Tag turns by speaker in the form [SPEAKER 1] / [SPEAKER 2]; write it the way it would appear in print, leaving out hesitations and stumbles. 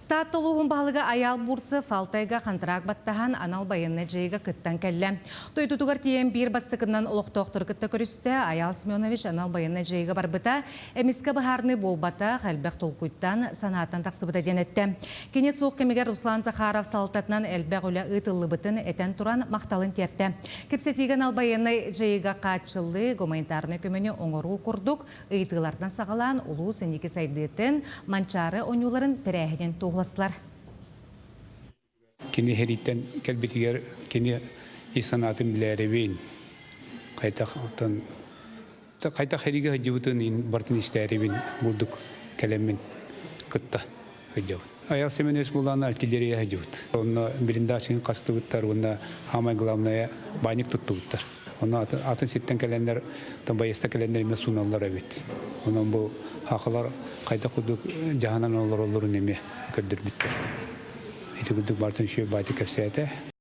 [SPEAKER 1] Таатта улууһун баһылыга Айаал Бурцев Алтайга хантыраак баттаһан анал байыаннай дьайыыга кыттан кэллэ. Дойдутугар тиийэн биир бастакынан олохтоохтору кытта көрүстэ. Айаал Семенович анал байыаннай дьайыыга барбыта, эмискэ быһаарыныы буолбатах, элбэх толкуйтан, санааттан тахсыбыта диэн эттэ. Кини суох кэмигэр Руслан Захаров салалтатынан элбэх үлэ ыытыллыбытын этэн туран махталын тиэртэ. Кэпсэтиигэ анал байыаннай дьайыыга хааччыллыы, гуманитарнай көмөнү оҥоруу курдук Ыйытыылартан саҕалаан улуус инники сайдыытын, Манчаары оонньууларын тэрээһинин туоһуластылар.
[SPEAKER 2] Кини сэрииттэн кэлбитигэр кини ис санаатын билээрибин, хайдах оттон хайдах сэриигэ сылдьыбытын барытын истээрибин бурдук кэлэммин кытта сылдьабын. Аял Семенович булаана артиллерия сылдьыбыт. Онно блиндажын хастыбыттар уонна самое главное баанньык туттубуттар. Онно атын сиртэн кэлэннэр, байыастар кэлэннэр эмиэ сууналлар эбит. Онон бу хахалар хайдах курдук дьаһанан олороллорун эмиэ көрдөрбүттэр. Ити курдук барытын үчүгэй баайдык кэпсээтэ.